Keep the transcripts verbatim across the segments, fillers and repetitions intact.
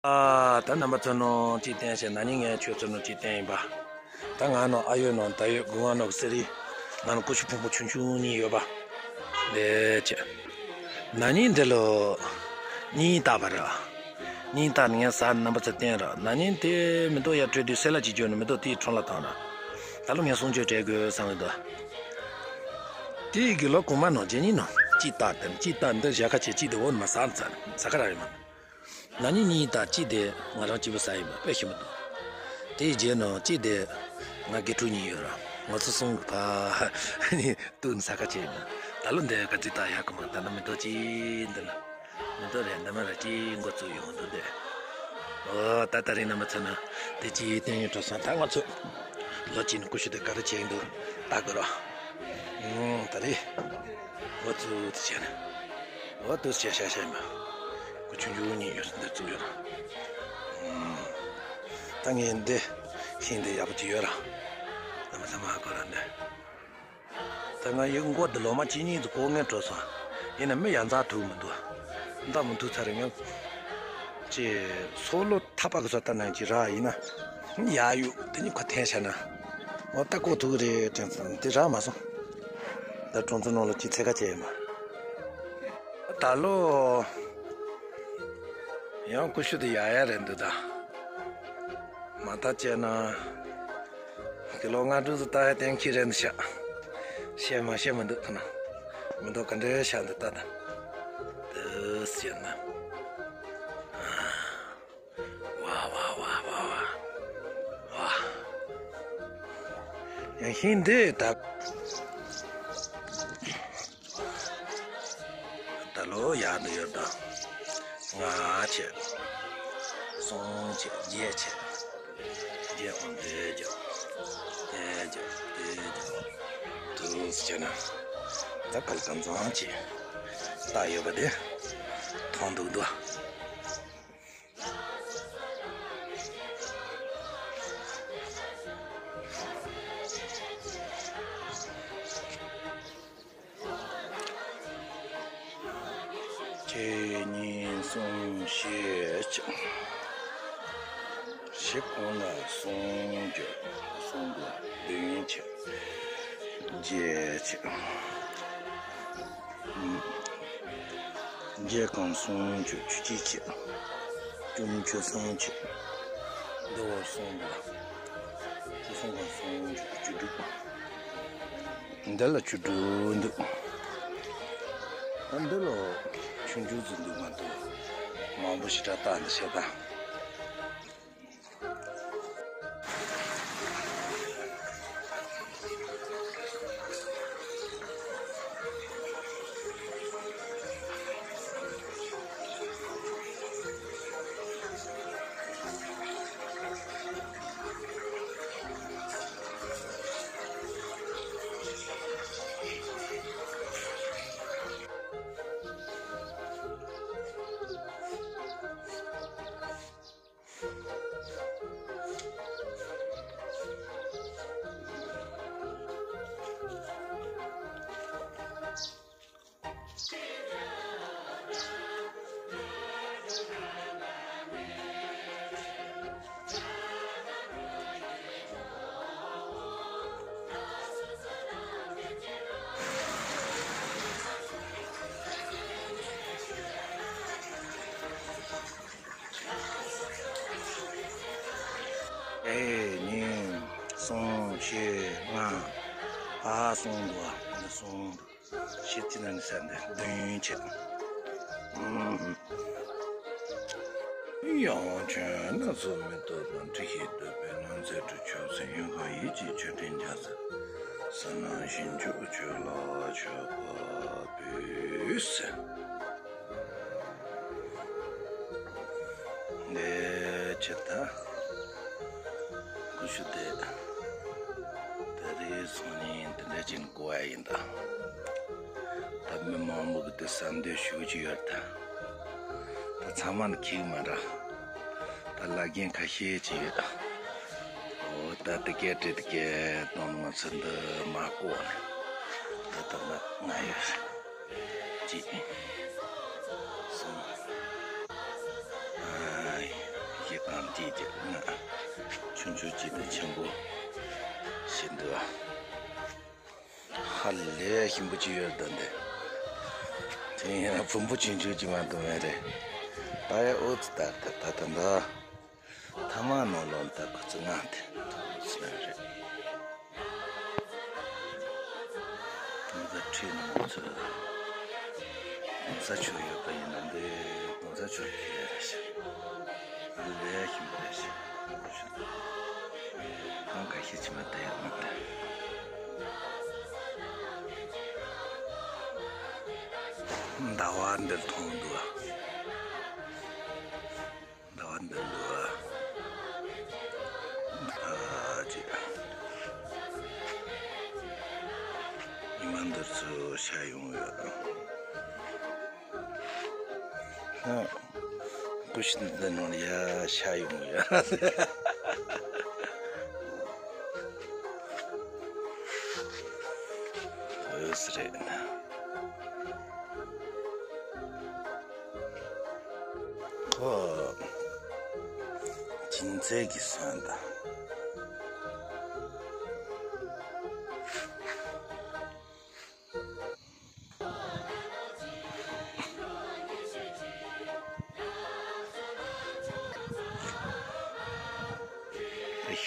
ཨ། ད་རྣམ་པ་ཚོ་ནང་གཅིག་བསྟན་བྱས། ན་ནིང་ངས་ཁྱོད་ཚོ་ནང་གཅིག་བསྟན་ཡིན་པ། ད་ང་ནང་ཨ་ཡོད་ནང་ད་ཡོད་དགུན་ང་ནང་གི་ས་རི། ང་ནང་ཀུ་ཤུ་ཕུང་པོ་ཆུང་ཆུང་གཉིས་ཡོད་པ། ལས་བྱས། ན་ནིང་འདི་ལོ་སྙིང་ལྟ་བ་ར། སྙིང་ལྟ་ནས་ངས་ཟ་རྣམ་པ་ཚོ་བསྟན་ར། ན་ནིང་དེ་མེ་ཏོག་ཡར་སྤྲོད་དུས་སེ་ལ་གཅིག་འཇོག་ནས་མེ་ཏོག་དེའི་ཁྲོམ་ལ་བཏང་ར། ད་ལོ་ངས་གསུང་ཆོས་སྤྲད་དགོས་བསམ་གི་འདུག་དེའི་གི་ལོ་གོང་མ་ནང་རྗེ་ཉིད་ནང་གཅིག་ལྟ་དེ་གཅིག་ལྟ་འདི་བཞག་ཁ་བྱས། གཅིག་དེ་འོ་མ་ཟ་ཟ་ཟ་ཁ་ར་ཡོད་མ། ན་ནིང་གཉིས་དང་གཅིག་དེ་ང་རང་གཅིག་པུ་ཟ་ཡིན་པ་དཔེ་ཞིམ་པོ་འདུག་དེའི་རྗེས་ནང་གཅིག་དེ་ང་དགེ་ཕྲུག་གཉིས་ཡོད་ར། ང་ཚོ་གསུམ་གྱི་ཕ་ནི་བཏུང་ཟ་ཁ་བྱས་ཡིན། ད་ལོ་འདི་ག་ཚོད་ལྟ་ཡག་གི་མ། ད་ལྟ་མེ་ཏོག་གཅིག་འདི་ལ་མེ་ཏོག་རེད་འདི་མ་ར་གཅིག་འགོ་བཙུགས་ཡོང་འདུག་འདི། འོ་ད་ད་རིང་རྣམ་པ་ཚོ་ནི་དེ་གཅིག་བསྟན་ཡོད་འགྲོ་སོང་། ད་ང་ཚོ་ལོ་གཅིག་ནས་ཀུ་ཤུ་དེ་ག་རེ་བྱས་ཡིན་འདུག་ལྟ་དགོས་ར། ཨང་། ད་རེད། འོ་ཙུ་ཙི་བྱས་ན། འོ་ཏུ་བྱས་ཤ་ཤ་ཡིན་པ། ཀུ་ཆུང་ཆུང་གཉིས་ཡོད་འདི་ཙུ་ཡོད་ན། ཨང་། ད་ངས་འདི་ཤིང་འདི་ཡག་པོ་ཅིག་ཡོད་ར། ད་མ་ཚ་མ་ཧ་གོ་ར་འདི། ད་ང་ཡི་མགོ་འདི་ལོ་མ་གཅིག་གཉིས་འདི་ཀོ་ངན་འགྲོ་སོང་། ཡིན་ན་མི་ཡ་མཚར་ཐུག་མི་འདུག་མདའ་མི་ཐུག་ཚར་རེ་ངས། ཅེ། སོ་ལོ་ཐག་པ་གི་སོ་ལྟ་ན་ཅི་ར་ཡིན་ན། ཡ་ཡུ་དེ་ནི་ཁོ་འཐེན་བྱས་ན། འོ་ད་ཀོ་ཐུག་རེད་དྲན་སོང་། དེ་རག་མ་སོང་། ད་གྲོང་ཚོ་ནང་ལ་ཅི་འཚོལ་ཁ་བྱས་ཡིན་པ། ད་ལོ་ཡང་ཀུ་ཤུ་དེ་ཡག་ཡག་རེད་འདུག་ད་མ་ད་བྱས་ན། དེ་ལོ་ང་འགྲོ་ཚོ་ད་ཡ་གཏན་འཁེལ་རེད་འདུག་ཤག་བཤད་མ་བཤད་མི་འདུག་ཐ་ན། མི་འདུག་ག་འདྲའི་ཤག་འདུག་ད་ད། དེ་བཤད་ན། ཝ་ཝ་ཝ་ཝ་ཝ། ཝ། ཡང་ཤིང་འདི་ད། ད་ལོ་ཡག་འདི་ཡོད་ད། ལྔ་བྱས། གསུམ་བྱས། བརྒྱད་བྱས། བརྒྱད་འོང་དེ་རྒྱབ། དེ་རྒྱབ། དེ་རྒྱབ། དུ་བྱས་ན། ད་གལ་གང་ཚང་བྱས། ད་ཡོད་པ་དེ། མཐོང་འདུག་འདུག་གཅིག་གཉིས་གསུམ་བཞི་བྱས། བཞི་གོང་ལ་གསུམ་བརྒྱབ། གསུམ་དགུ་བདུན་བྱས། བརྒྱད་བྱས། བརྒྱད་གང་གསུམ་བཅུ། བཅུ་གཅིག་བྱས། བཅུ་གཉིས་བཅུ་གསུམ་བྱས། འདི་བར་གསུམ་འདུག་བཅུ་གསུམ་གང་གསུམ་བཅུ། བཅུ་དྲུག་འདི་ལ་བཅུ་དྲུག་འདུག་ཨ་འདི་ལོ་ཆུང་ཆུང་ཟིག་འདུག་མ་གཏོགས་མང་པོ་ཞེ་དྲག་བཏགས་འདི་བྱས་ད། ཨེ། གཉིས། གསུམ། བཞི། ལྔ། ཨ། གསུམ་འདུག་ཨ། གསུམ། བཞི་དེ་ན་ནི་ས་འདི་བདུན་བྱས། ཨུམ། ཡང་ཆོས་སྣ་ཚོགས་མི་རྟོག་པ། འདྲི་ཞིང་འདོད་པའི་སྣང་ཚུལ་སྒྲོ། ཆོས་སེམས་ཡོད་དགའ་ཡིད་ཀྱི་མཆོད་སྤྲིན་རྒྱ་མཚོ། བསོད་ནམས་ཞིང་སྐྱོང་ཆོས་ལ་མཆོད་པ་འབུལ། ལས་ཅི་ལྟ། ཀུ་ཤུ་དེ། ད་རེས་སང་ཉིན་དེ་འདྲ་ཅིག་གོ་བ་ཡིན་ད། ད་མི་མང་པོ་གི་དེ་ཟ་འདོད་ཞེ་པོ་ཅིག་ཡོད་ད། ད་ཚང་མ་ནི་ཁེག་མ་འདྲ། ད་ལ་རྒན་ཁ་ཤས་ཅིག་ཡོད། འོ་ད་དེ་གས་དྲི་དེ་གས་དང་ང་ཚོ་འདི་མ་གོ་ནས། ད་ད་ང་ང་ཡོད། གཅིག་གསུམ། ཨ་ཡེ། དེ་རྒྱབ་ན་ཆུང་ཆུང་གཅིག་དང་ཆེན་པོ་ཞིག་འདུག་ཨ། ཧ་ལས་ཞིམ་པོ་ཅིག་ཡོད་ད་འདི། དེ་ཡང་བུམ་པ་ཆུང་ཆུང་ཅིག་མ་གཏོགས་མེད་རེད། ད་ཡ་ཨོ་ཙི་ད་ད་ད་ད་འདི། ཐ་མག་ནང་ལོགས་ད་ཁོ་ཚོ་མངགས་ཏེ་འདུག་ཟེར་རེད། ང་ཚོ་ཁྲིད་ནང་ཚོ་གོང་ས་མཆོག་ཡོད་པ་ཡིན་ན་འདི་གོང་ས་མཆོག་གི་རེད་ཤག་ཨ་ལས་ཞིམ་པོ་རེད་ཤག་གང་ག་ཤེད་ཆེ་མ་ད་ཡོད་མ་རེད། ཟླ་བ་འདིར་མཐོང་འདུག་ཟླ་བ་འདི་འདུག་ཨ། ཨ་ཅེ། ཉི་མ་འདིར་ཚུར་ཤར་ཡོང་ཡོད། ཨ། ཀུ་ཤུ་འདི་ནང་ལ་ཡར་ཤར་ཡོང་ཡོད། འོ་ཟེར་རེད་ན། ཁོ་ཅིན་ཚེ་གི་སོན་དང་།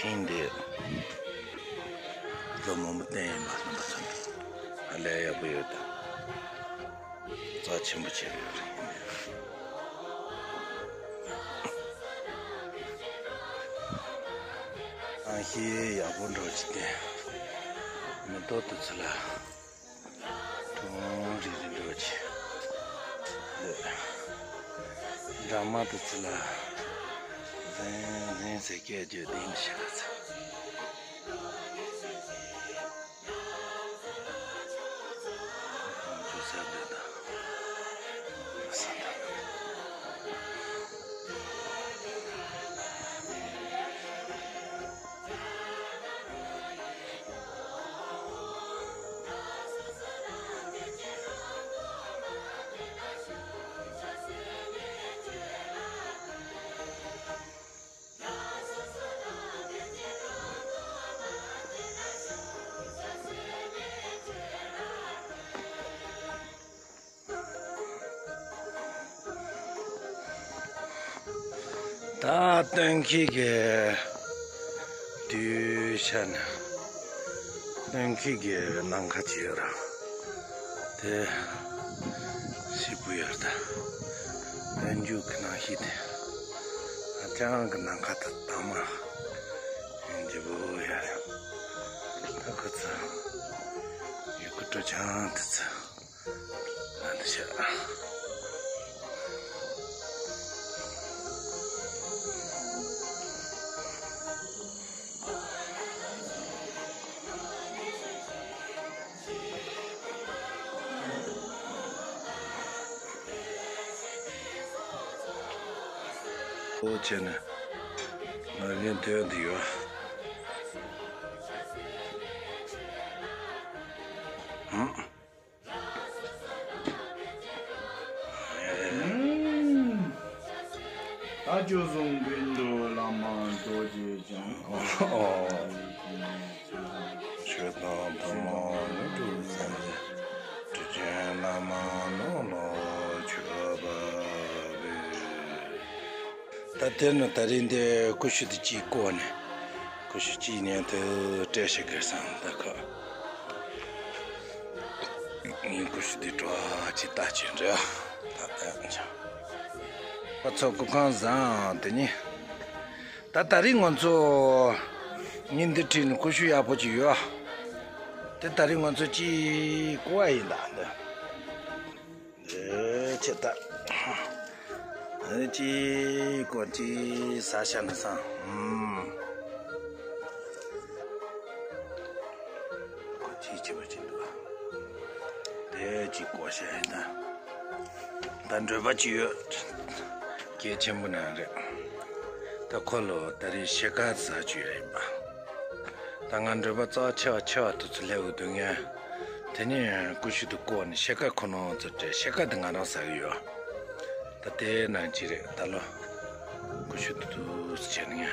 ཤིང་འདི་ལོ་མང་པོ་བསྟེན་ཡོད་མ་རྣམ་པ་ཚོ་ནི་ཧ་ལས་ཡག་པོ་ཡོད་དང་རྩ་ཆེན་པོ་བྱས་ཡོད་རེད། ཨ་ཤེས་ཡག་པོ་འགྲོ་ཅིག་སྟེ་མེ་ཏོག་དེ་ཚོ་ལ། དུང་རི་རི་འགྲོ་ཆེ། འདྲ་མ་དེ་ཚོ་ལ་ཟིང་ཟིང་ཟེར་སྐད་བརྗོད་ལྡིང་ཤག་ཚ། ཁོང་ཚོ་ས་འདི་དང་ས་འདི། ད་སྟོན་ཁའི་གི་དུས་ཆ་ནས་སྟོན་ཁའི་གི་ནམ་མཁའ་ཅིག་ཡོད་ར། དེ་ཞིབ་པོ་ཡོད་ད། སྟོན་མཇུག་གི་ནམ་ཞིག་དེ་ཧ་ཅང་གི་ནམ་མཁའ་དང་དྭངས་མ་ཡོང་རྒྱུ་བོ་ཡོད་ར། ད་ཁོ་ཚོ་ཡུལ་སྐོར་སྤྲོ་འཆམ་དེ་ཚོ། ཨ་འདི་ཤ། ཨོ་བྱས་ནས་ང་གི་དོན་འདི་ཡོད། ཧུམ། ད་ཆོས་སྲུང་དགེ་འདུན་བླ་མ་རྡོ་རྗེ་འཆང་། ཆོས་དང་ཐུན་མོང་ལུགས་སྲོལ་ཟབ་མོ། ཁྲི་ཆེན་བླ་མ་ནང་ལ་མཆོད་པ་འབུལ། ད་དེ་ནི་ད་རིང་འདི་ཀུ་ཤུ་དེ་གཅིག་བཀོག་ནས་ཀུ་ཤུ་གཅིག་ཉན་དུ་སྤྲད་ཤིག་གེར་སང་ད་ཁ། ངའི་ཀུ་ཤུ་དེ་བྲོ་བ་ཅིག་ལྟ་ཅིག་འདྲ་ད་ལྟ་ཡང་ཆ། ཁོ་ཚོ་སྐུ་ཁམས་བཟང་དེ་ནི། ད་ད་རིང་ང་ཚོ་ཉིན་འདི་ཁྲིད་ནས་ཀུ་ཤུ་ཡག་པོ་ཅིག་ཡོད། དེ་ད་རིང་ང་ཚོ་གཅིག་བཀོག་པ་ཡིན་ད་འདི། ཨེ་ཆེ་ད། ཨེ་ཅི་ཀོ་ཅི་ས་ཤ་ན་ས། ཨུམ། ཀོ་ཅི་ཆེ་བ་ཅི་འདུག་དེ་ཅི་ཀོ་ཤ་ཡིན་ད། ད་འགྲོས་པ་ཅི་ཡོད། གལ་ཆེན་པོ་ན་རེད། ད་ཁོ་ལོ་ད་རེས་ཤེལ་དཀར་ཟ་ཅི་ཡོད་ཡིན་པ། ད་ང་འགྲོས་པ་རྩ་ཆེ་བ་ཆེ་བ་དུ་ཚོ་སླེབས་འོ་དུ་ངས། དེ་ནས་ཀུ་ཤུ་དུ་བཀོག་ནས་ཤེལ་དཀར་ཁོ་ནང་ཚོ་སྤྲད་ཤེལ་དཀར་དུ་ང་རང་ཟ་གི་ཡོད། ད་དེ་ནང་ཅི་རེད་ད་ལོ། ཀུ་ཤུ་དུ་དུ་ འདུག་སེ་བྱས་ནས་ངས་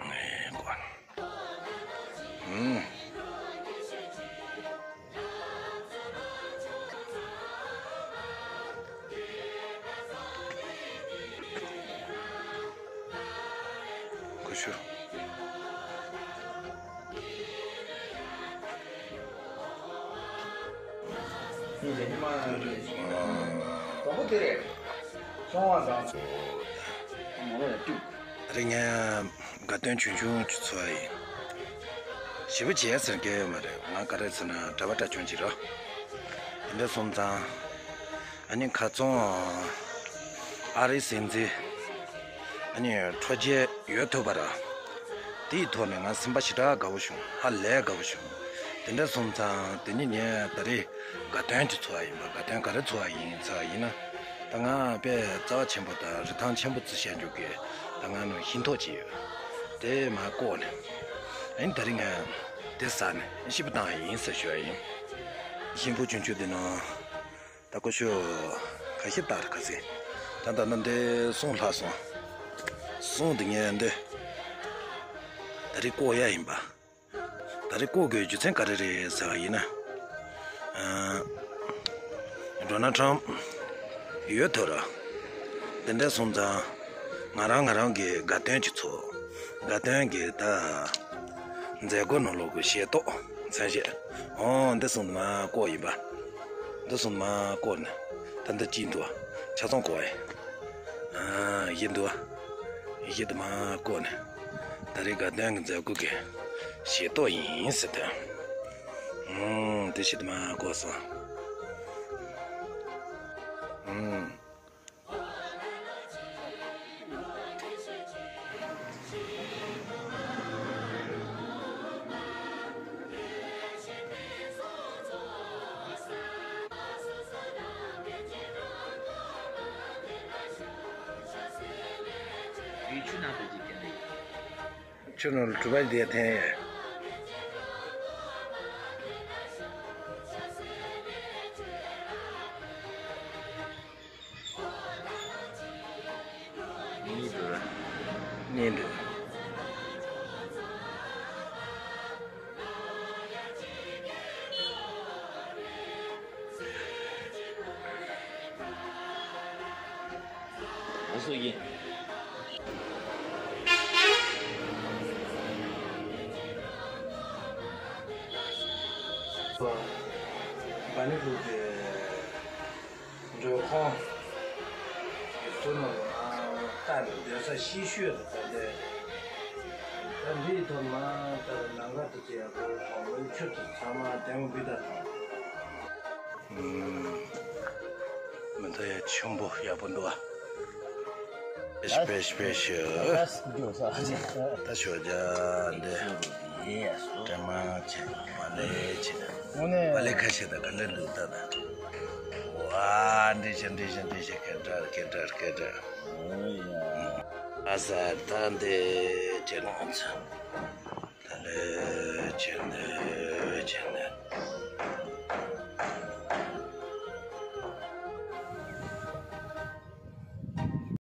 ཨེ་ཀོ། ཨུམ། ཁུ་ཤུ། དང་པོ་དེ་རེད། སོང་བ་དང་། མོ་ལ་ཡ་ཏུ། རེད། ངས་དགའ་སྟོན་ཆུང་ཆུང་ཅིག་འཚོལ་བ་ཡིན། ཞེ་པོ་བྱས་ཟེར་མཁན་ཡོད་མ་རེད། ང་ག་རེ་ཟེར་ན་འདྲ་པོ་འདྲ་ཆུང་ཅིག་རེད། དེ་འདྲ་སོང་ཙང་། ཨ་ནི་ཁ་རྩང་ཨ་རིའི་སྲིད་འཛིན་ཨ་ནི་འཕྲོད་བརྒྱུད་ཡོད་ཐུབ་པ་ར། དེའི་ཐོག་ནས་ང་སེམས་པ་ཞེ་དྲག་དགའ་བོ་བྱུང་། ཧ་ལས་དགའ་བོ་བྱུང་། དེ་འདྲ་སོང་ཙང་དེ་ནི་ངས་ད་རེས་དགའ་སྟོན་དེ་འཚོལ་བ་ཡིན་པ། དགའ་སྟོན་ག་རེ་འཚོལ་བ་ཡིན་ཟེར་བ་ཡིན་ན། ད་ང་དཔེ་རྩ་བ་ཆེན་པོ་དང་རིན་ཐང་ཆེན་པོ་བརྩི་བྱ་རྒྱུ་གི་ད་ང་ནང་ཤིང་ཐོག་ཅིག་ཡོད། དེ་མར་བཀོག་ནས། ཨ་ནི་ད་རེས་ང་དེ་ཟ་ནས་ཞིབ་པ་བཏང་ཡིན་ཟེར་ཞུ་བ་ཡིན། ཤིང་ཕོར་ཆུང་ཆུང་དེ་ནང་། ད་ཁོ་ཤོ་ཁ་ཤས་ལྟར་ཁ་སེ། ད་ད་ན་འདི་སོང་ལྷག་སོང་། སོང་དེ་ངས་འདི་ད་རེས་བཀོག་ཡ་ཡིན་པ། ད་རེས་བཀོག་དགོས་རྒྱུ་མཚན་ག་རེ་རེད་ཟེར་བ་ཡིན་ན། ཨ། ཌོ་ནལ་ཊམ་ཡོད་ཐུབ་ར། དེ་འདྲ་སོང་ཙང་ང་རང་ང་རང་གི་དགའ་སྟོན་གྱི་ཚོགས། དགའ་སྟོན་གྱི་ད། མཛད་སྒོ་ནང་ལོགས་ཀྱི་ཤེས་རྟོགས་མཚན་བཤད། ཨོ་འདི་སོང་དུ་མ་བཀོག་ཡིན་པ། འདི་སོང་དུ་མ་བཀོག་ནས། ད་འདི་གཅིག་འདུག་བ། ཆ་ཚང་བཀོག་ཡིན། ཨ་བཞི་འདུག་བ། བཞི་དུ་མ་བཀོག་ནས། ད་རེས་དགའ་སྟོན་གྱི་མཛད་སྒོ་གི་ཤེས་རྟོགས་ཡིན་ཟེར་ཏེ། ཨུམ་འདི་བཞི་དུ་མ་བཀོག་སོང་། ཨུམ། ཆུ་ནང་ལ་གྲུ་པ་འདི་འཐེན་ཡོད། གཉིས་འདུག་ར། གཉིས་འདུག་ཨ་སོ་ཡིན། བ་ནི་ཕུག་གི་མགྲོན་ཁང་གི་ཟུར་ནང་ལ་ལྟ་ནས་སྡོད་ས་ཤེད་ཤོད་དུ་ད་ལྟ། ད་འདིའི་ཐོག་མ་ད་ནང་ཁ་དུ་ཅི་ཡག་པོ་གྲོང་པའི་ཆུ་དུ་ཚང་མ་ལྡེམ་བུ་བི་ད་དང་། ཨུམ། མི་ཚེ་ཡ་ཆེན་པོ་ཡག་པོ་འདུག་ཨ། པེ་ཤི་པེ་ཤི་པེ་ཤི། ད་ཞོ་རྒྱ་འདི། དྲན་མ་ཆེ། མ་ལེ་ཆེ། མ་ལེ་ཁ་ཤས་ད་ག་འདྲ་འདུག་ད་ད། ཝ་འདི་ཤ་འདི་ཤ་འདི་ཤ་སྐད་གྲགས་སྐད་གྲགས་སྐད་གྲགས། ཨ་ས་ད་འདི་ཅེ་ནང་ཚ། ད་ལེ་ཅེ་འདི་ཅེ་འདི།